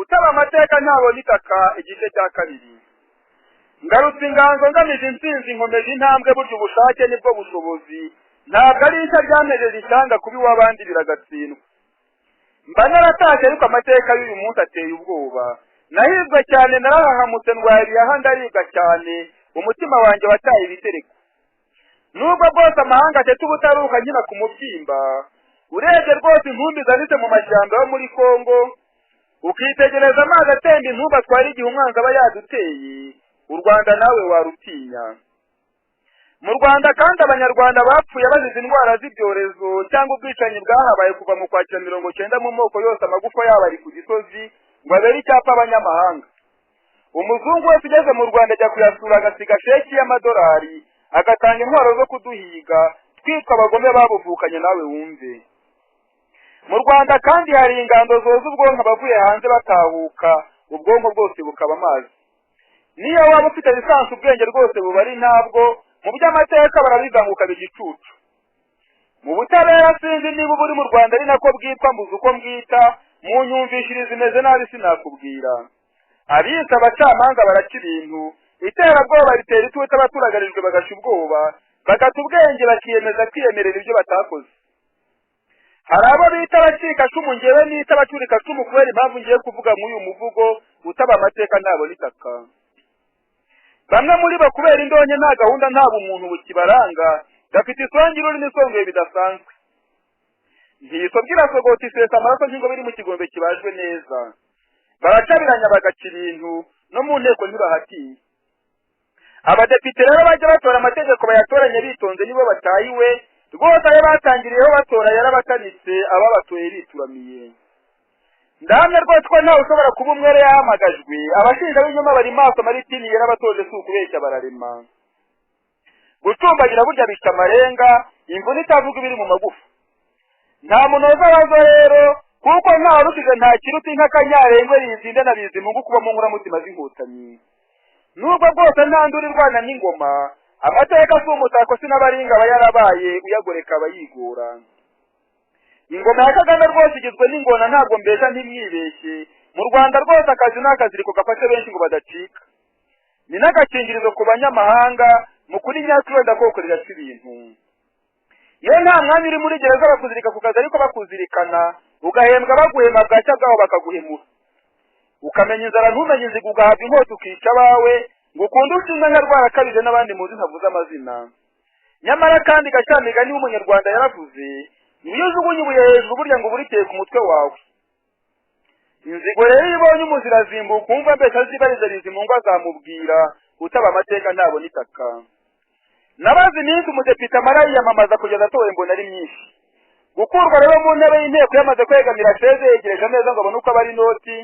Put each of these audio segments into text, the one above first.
Utaba amateka ntabona itaka. Igice cya kabiri. Ngarutse inganzo ngamije intsinzi, nkomeje intambwe, burya ubushake nibwo bushobozi. Ntabwo ari ishya ryamejeje ishyanga kuba iw'abandi biragatsindwa. Mba naratashye ariko amateka y'uyu munsi ateye ubwoba. Nahibwa cyane, narahahamutse, ndwaye ibihaha, ndaribwa cyane, umutima wanjye wataye ibitereko. Nubwo bwose amahanga atete ubutaruka nkina ku mubyimba, urebye rwose intumbi zanitse mu mashyamba yo muri Kongo, ukitegereza amazi atemba intumbi atwara igihe umwanzi aba yaduteye, u Rwanda nawe warutinya. Mu Rwanda kandi abanyarwanda bapfuye bazize indwara z'ibyorezo cyangwa ubwicanyi bwahabaye kuva mu Kwakira 90 mu moko yose, amagufa yabo ari ku Gisozi ngo abere icyapa abanyamahanga. Umuzungu wese ugeze mu Rwanda ajya kuyasura agasiga sheki y'amadolari, agatanga intwaro zo kuduhiga, twitwa abagome babuvukanye, nawe wumve. Mu Rwanda kandi hari ingando zoza ubwonko abavuye hanze batahuka, ubwonko bwose bukaba amazi. Niyo waba ufite lisansi ubwenge rwose buba ari ntabwo, mu by'amateka barabiganguka igicucu. Mu butabera sinzi niba uburi mu Rwanda ari nako bwitwa, mbuze uko mbwita, mu nyumvishirize imeze nabi sinakubwira. Abitsa abacamanza baraca ibintu, iterabwoba ritera ituta abaturagarijwe bagasha ubwoba, bagata ubwenge bakiyemeza kwiyemerera ibyo batakoze. Hari abo bita abacikacumu, ngewe nita abacurikacumu kubera impamvu ngiye kuvuga mw'uyu muvugo utaba amateka ntabona itaka. Bamwe muri bo kubera indonke nta gahunda nta bumuntu bukibaranga, gafite isonga irurimi isongoye bidasanzwe. Ntiyisobwa irasogota isesa amaraso nk'ingobe iri mu kigombe kibajwe neza. Baracabiranya bagaca ibintu, no mu nteko ntibahatinya. Abadepite rero bajya batora amategeko bayatoranye bitonze, nibo batayiwe rwose. Ayo batangiriyeho batora yarabatanitse, ababatoye bituramiye. Ndahamya rwose ko ntawe ushobora kuba umwere yahamagajwe. Abashinja b'inyuma bari maso, Maritini yarabatoje si ukubeshya bararema. Gucumbagira burya bica amarenga, imvune itavuga ibiri mu magufa. Nta munoza wazo rero, kuko nta rushije nta kiruta inka Kanyarengwe Rizinde na Bizimungu kuba mu nkoramutima z'inkotanyi. Nubwo bwose nta nduru irwana n'ingoma, amateka si umutako sinabaringa aba yarabaye, uyagoreka aba yigora. Ingoma ya Kagame rwose igizwe n'ingona, ntabwo mbesha ntimwibeshye. Mu Rwanda rwose akazi ni akaziriko gafashe benshi ngo badacika. Ni n'agakingirizo ku banyamahanga, mu kuri nyakuri wenda koko riraca ibintu. Iyo nta mwanya uri muri gereza bakuzirika ku kazi, ariko bakuzirikana, ugahembwa baguhema, bwacya bwaho bakaguhemura. Ukamenya inzara ntumenye inziga, ugahabwa inkota ukica abawe, ngo ukunde ushinzwe nka Rwarakabije n'abandi muzi ntavuze amazina. Nyamara kandi Gacamigani w'umunyarwanda yaravuze, iyo ujugunye ibuye hejuru burya ngo uburiteye ku mutwe wawe. Inzigo rero iyo ibonye umuzirazimbuka wumva mbese azibariza Bizimungu azamubwira, utaba amateka ntabona itaka. Nabaze iminsi umudepite amara yiyamamaza kugeza atowe mbona ari myinshi. Gukurwa rero mu ntebe y'inteko yamaze kwegamira sheze yegereje ameza ngo abone uko aba ari inoti,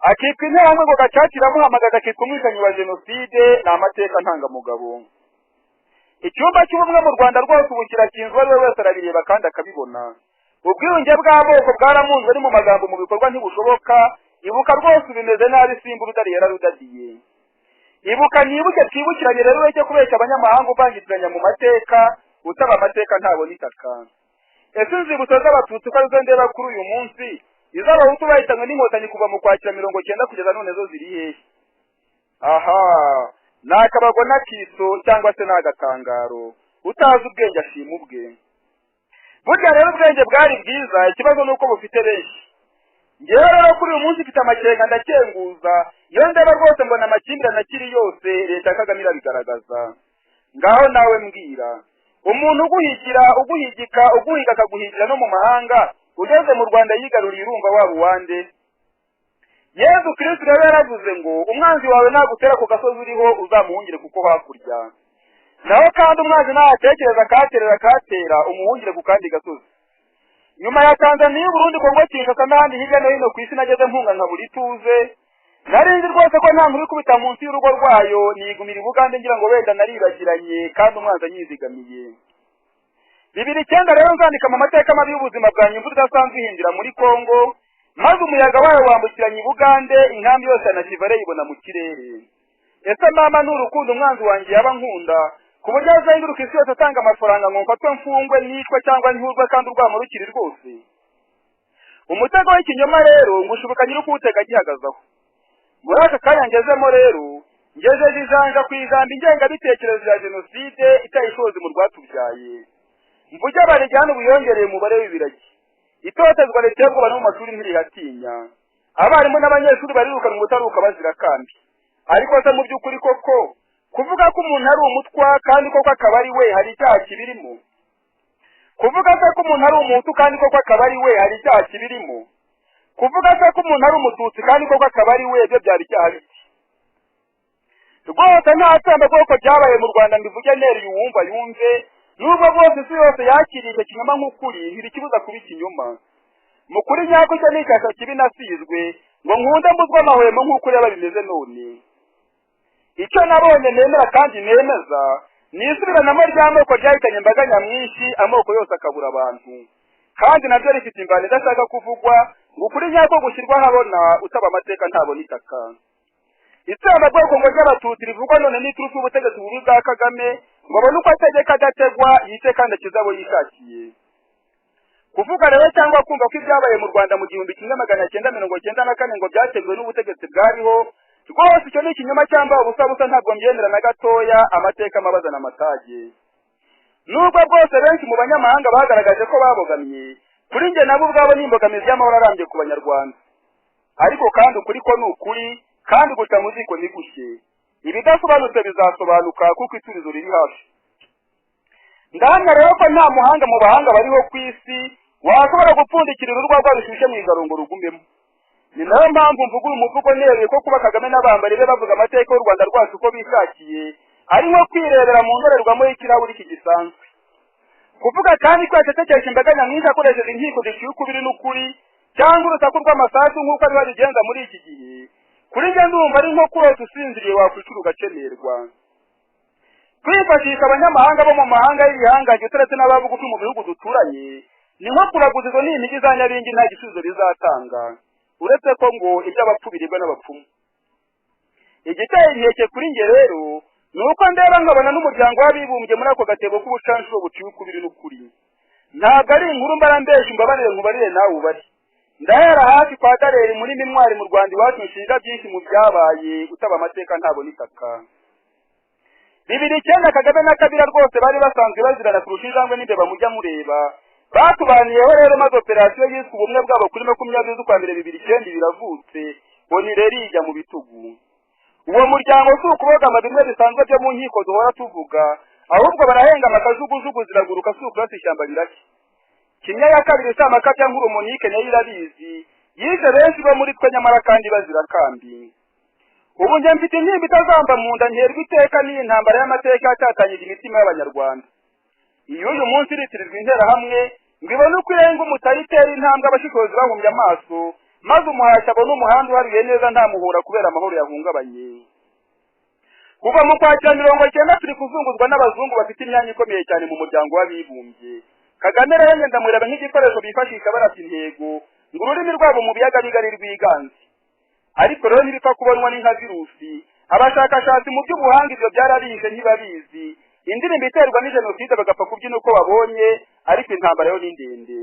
akitwa interahamwe ngo Gacaca iramuhamagaza, akitwa umwicanyi wa jenoside, ni amateka ntangamugabo. Icyumba cy'ubumwe mu Rwanda rwose ubu kirakinzwe, uwo ari we wese arabireba kandi akabibona. Ubwiyunge bw'amoko bwaramunzwe ari mu magambo, mu bikorwa ntibushoboka. Ibuka rwose bimeze nabi, simba urudari yararudadiye. Ibuka nibuke twibukiranye rero, ureke kubeshya abanyamahanga uvangitiranya mu mateka, utaba amateka ntabona itaka. Ese inzibutso z'abatutsi uko arizo ndeba kuri uyu munsi, iz'abahutu bahitanywe n'inkotanyi kuva mu Kwakira 90 kugeza none zo ziri hehe? Aha ni akabago n'akiso cyangwa se ni agatangaro. Utazi ubwenge ashima ubwe. Burya rero ubwenge bwari bwiza, ikibazo ni uko bufite benshi. Ngewe rero kuri uyu munsi mfite amakenga, ndakenguza. Iyo ndeba rwose mbona amakimbirane akiri yose, leta ya Kagame irabigaragaza. Ngaho nawe mbwira, umuntu uguhigira, uguhigika, uguhiga akaguhigira no mu mahanga, ugeze mu Rwanda yigaruriye, urumva waba uwande? Yezu Kristo rero yaravuze ngo umwanzi wawe nagutera ku gasozi uriho uzamuhungire kuko hakurya. Naho kandi umwanzi natekereza akaterera akatera, umuhungire ku kandi gasozi. Nyuma ya Tanzania, Burundi, Kongo Kinshasa n'ahandi hirya no hino ku isi nageze mpunga nkabura ituze. Nari nzi rwose ko nta nkuru ikubita munsi y'urugo rwayo, nigumira i Bugande ngira ngo wenda naribagiranye kandi umwanzi anyizigamiye. 2009 rero nzandika mu mateka mabi y'ubuzima bwanjye, imvura idasanzwe ihindira muri Kongo, maze umuyaga wayo wambukiranya i Bugande, inkambi yose ya Nakivale yibona mu kirere. Ese mama ni urukundo umwanzi wanjye yaba nkunda, ku buryo azenguruka isi yose atanga amafaranga ngo mfatwe mfungwe nicwe cyangwa nturwe kandi urwamo rukiri rwose? Umutego w'ikinyoma rero ngo ushibuka nyir'ukuwutega agihagazaho. Muri aka kanya ngezemo rero, ngejeje ijanja ku ijambo ingengabitekerezo ya jenoside iteye ishozi mu rwatubyaye. Mvuge barijyana ubuyongereye umubare w'ibiragi. Itotezwa riteye ubwoba no mu mashuri ntirihatinya. Abarimu n'abanyeshuri barirukanwa ubutaruka bazira kambi. Ariko se mu by'ukuri koko kuvuga ko umuntu ari umutwa kandi koko akaba ari we hari icyaha kibirimo? Kuvuga se ko umuntu ari umuhutu kandi koko akaba ari we hari icyaha kibirimo? Kuvuga se ko umuntu ari umututsi kandi koko akaba ari we byo byaba icyaha biki? Rwose nta tsembabwoko ryabaye mu Rwanda mbivuge neri uwumva yumve, nubwo bwose isi yose yakiriye icyo kinyoma nk'ukuri ntirikibuza kuba ikinyoma. Mu kuri nyako icyo ni icyasha kibi nasizwe ngo nkunde mbuzwe amahwemo nk'uko ureba bimeze none. Icyo nabonye nemera kandi nemeza ni isubiranamo ry'amoko ryahitanye imbaga nyamwinshi, amoko yose akabura abantu. Kandi nabyo rifite imvano idashaka kuvugwa, ngo ukuri nyako gushyirwa ahabona, utaba amateka ntabona itaka. Itsembabwoko ngo ry'abatutsi rivugwa none n'iturufu y'ubutegetsi bubi bwa Kagame, ngo abone uko ategeka adategwa, yice kandi akize abo yishakiye. Kuvuga rero cyangwa kumva ko ibyabaye mu Rwanda mu 1994 ngo byateguwe n'ubutegetsi bwariho, rwose icyo ni ikinyoma cyangwa ubusa busa, ntabwo mbyemera na gatoya, amateka amabazana amatage. Nubwo bwose benshi mu banyamahanga bagaragaje ko babogamye, kuri njye nabo ubwabo ni imbogamizi y'amahoro arambye ku banyarwanda. Ariko kandi ukuri ko ni ukuri, kandi guca mu ziko ntigushye. Ibidasobanutse bizasobanuka kuko iturizo riri hafi. Ndahamya rero ko nta muhanga mu bahanga bariho ku isi washobora gupfundikira urwagwa rushyushye mu ijoro ngo rugumemo. Ni nayo mpamvu mvuga uyu muvugo neruye ko kuba Kagame n'abambari be bavuga amateka y'u Rwanda rwacu uko bishakiye, ari nko kwirebera mu ndorerwamo y'ikirahuri kigisanzwe. Kuvuga kandi ko yacecekesha imbaga nyamwinshi akoresheje inkiko ziciye ukubiri n'ukuri, cyangwa urusaku rw'amasasu nk'uko ariho abigenza muri iki gihe, kuri njye ndumva ari nko kurota usinziriye wakwicura ugakemerwa. Kwifashisha abanyamahanga bo mu mahanga y'ibihangange uturetse n'ababugufi mu bihugu duturanye, ni nko kuraguza izo n'intigi za nyabingi nta gisubizo bizatanga, uretse ko ngo iby'abapfu biribwa n'abapfumu. Igiteye inkeke kuri njye rero ni uko ndeba nkabona n'umuryango w'abibumbye muri ako gatebo k'ubucanshuro buciye ukubiri n'ukuri. Ntabwo ari inkuru mbarambesha, umbabarire nkubarire nawe ubari. Ndahera hafi kwa Dareri muri mintwari mu Rwanda iwacu nshinga byinshi mu byabaye, utaba amateka ntabona itaka. 2009 Kagame na Kabila rwose bari basanzwe bazirana kurusha injangwe n'imbeba mujya mureba. Batubaniyeho rero maze operasiyo yiswe ubumwe bwabo kuri 20 z'ukwa mbere 2009 biravutse, boni rero ijya mu bitugu. Uwo muryango si ukubogama bimwe bisanzwe byo mu nkiko duhora tuvuga, ahubwo barahenga amakajugujugu ziraguruka si ukurasa ishyamba rirashya. Kimwe ya kabiri si amakabya nkuru Monique nayo irabizi, yishe benshi bo muri twe nyamara kandi bazira kambi. Ubu njye mfite intimba itazamba mu nda nterwa iteka n'iyi ntambara y'amateka yatatanyije imitima y'abanyarwanda. Iyo uyu munsi iritirirwa interahamwe ngo ibone uko irenga umutari itera intambwe abashishozi bahumbye amaso, maze umuhashyi abone umuhanda uharuye neza nta muhura kubera amahoro yahungabanye. Kuva mu kwakira 90 turi kuzunguzwa n'abazungu bafite imyanya ikomeye cyane mu muryango w'abibumbye. Kagame rero njye ndamureba nk'igikoresho bifashisha barasa intego ngo ururimi rwabo mu biyaga bigari rwiganze. Ariko rero ntibipfa kubonwa n'inka virusi, abashakashatsi mu by'ubuhanga ibyo byarabishe ntibabizi. Indirimbo iterwa ni jenoside bagapfa kubyina uko babonye, ariko intambara yo ni ndende.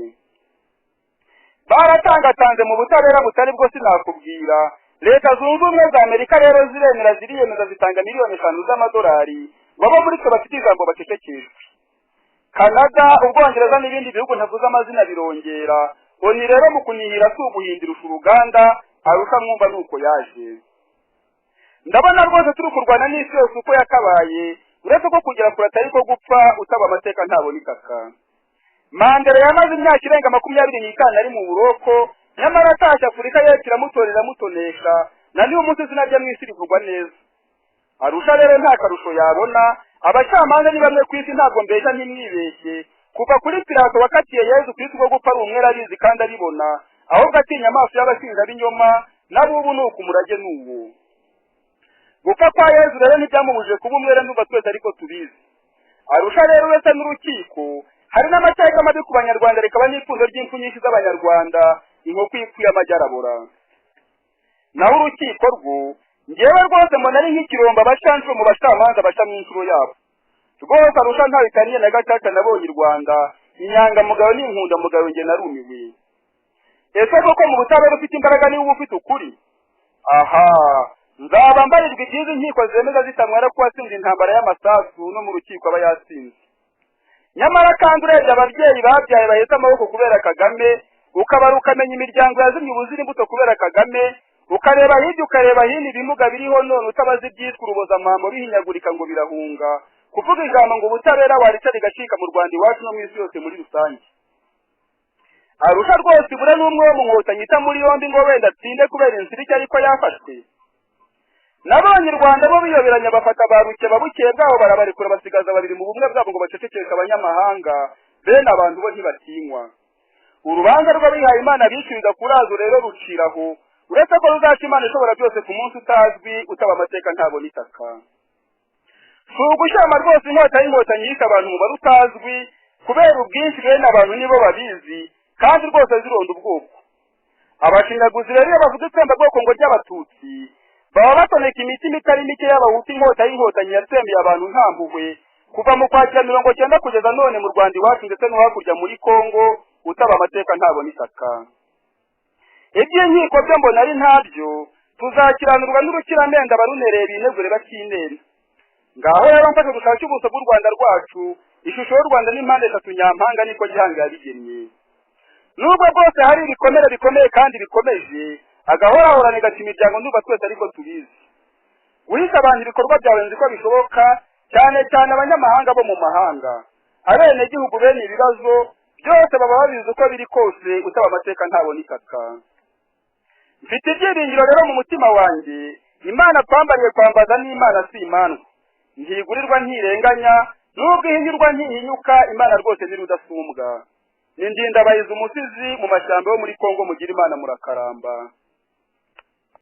Baratangatanze mu butabera butari bwo sinakubwira. Leta zunze ubumwe za Amerika rero ziremera ziriyemeza zitanga miliyoni 5 z'amadolari baba muri twe bafite ijambo bacecekeshwe. Canada, Ubwongereza n'ibindi bihugu ntavuze amazina birongera. Oni rero mu kunihira si uguhindurusha uruganda, Arusha mwumva nuko yaje. Ndabona rwose turi kurwana n'isi yose uko yakabaye, uretse ko kugera kure atari ko gupfa, utaba amateka ntabona itaka. Mandela yamaze imyaka irenga 25 ari mu buroko, nyamara atashye Afurika y'Epfo iramutorera iramutonesha, na n'uyu munsi izina rye mu isi rivugwa neza. Arusha rero nta karusho yabona, abacamanza ni bamwe ku isi ntabwo mbeshya ntimwibeshye. Kuva kuri Pilato wakatiye Yezu Kristo ko gupfa ari umwere abizi kandi abibona, ahubwo atinya amaso y'abashinja b'inyoma, n'abubu ni uku umurage n'uwo. Gupfa kwa Yezu rero ntibyamubujije kuba umwere, ndumva twese ariko tubizi. Arusha rero uretse n'urukiko, hari n'amateka mabi ku banyarwanda rikaba n'ipfundo ry'impfu nyinshi z'abanyarwanda, inkoko ipfuye amagi arabora. Naho urukiko rwo, njyewe rwose mbona ari nk'ikirombo abacanshuro mu bacamanza baca mu nshuro yabo. Rwose Arusha ntawe itaniye na gacaca nabonye i Rwanda, inyangamugayo n'inkundamugayo njye narumiwe. Ese koko mu butabera ufite imbaraga niwe uba ufite ukuri? Aha nzaba mbarirwa ibyiza inkiko zemeza zitamwara ko watsinze intambara y'amasasu no mu rukiko aba yatsinze. Nyamara kandi urebye ababyeyi babyaye bahetse amaboko kubera Kagame, ukabara ukamenya imiryango yazimye ubuzira imbuto kubera Kagame, ukareba hirya ukareba hino ibimuga biriho none utabazi ibyitwa urubozamambo bihinyagurika ngo birahunga, kuvuga ijambo ngo ubutabera warica rigacika mu Rwanda iwacu no mu isi yose muri rusange. Arusha rwose ibure n'umwe wo mu nkotanyi ita muri yombi ngo wenda atsinde kubera inzira ariko yafashwe. Nabonye u Rwanda bo biyoberanya bafata ba Rukeba, bukeye bwabo barabarekura basigaza babiri mu bumwe bwabo ngo bacecekeshe abanyamahanga, bene abantu bo ntibatinywa. Urubanza rw'abihaye Imana bishyuriza kurazo rero ruciraho, uretse ko ruzaca Imana ishobora byose ku munsi utazwi, utaba amateka ntabona itaka. Si ugushyama rwose inkota y'inkotanyi yishe abantu umubare utazwi, kubera ubwinshi bene abantu nibo babizi, kandi rwose zironda ubwoko. Abashinyaguzi rero iyo bavuga itsembabwoko ngo ry'abatutsi, baba batoneka imitima itari mike y'abahutu inkota y'inkotanyi yatsembeye abantu nta mpuhwe, kuva mu kwakira 90 kugeza none mu Rwanda iwacu ndetse no hakurya muri Kongo, utaba amateka ntabona itaka. Iby'inkiko byo mbona ari ntabyo, tuzakiranurwa n'urukiramende abarunereye binegure bakinena. Ngaho rero mfashe gushaka ubuso bw'u Rwanda rwacu, ishusho y'u Rwanda n'impande eshatu nyampanga niko Gihanga yabigennye. Nubwo bwose hari ibikomere bikomeye kandi bikomeje, agahorahorane gaca imiryango ndumva twese ariko tubizi. Guhisha abantu ibikorwa byawe nzi ko bishoboka, cyane cyane abanyamahanga bo mu mahanga. Abenegihugu bene ibibazo byose baba babizi uko biri kose, utaba amateka ntabona itaka. Mfite ibyiringiro rero mu mutima wanjye, Imana twambariye kwambaza n'Imana si imandwa. Ntigurirwa ntirenganya, nubwo ihinyurwa ntihinyuka, Imana rwose ni rudasumbwa. Ni Ndindabahizi umusizi mu mashyamba yo muri Kongo, mugira Imana murakaramba.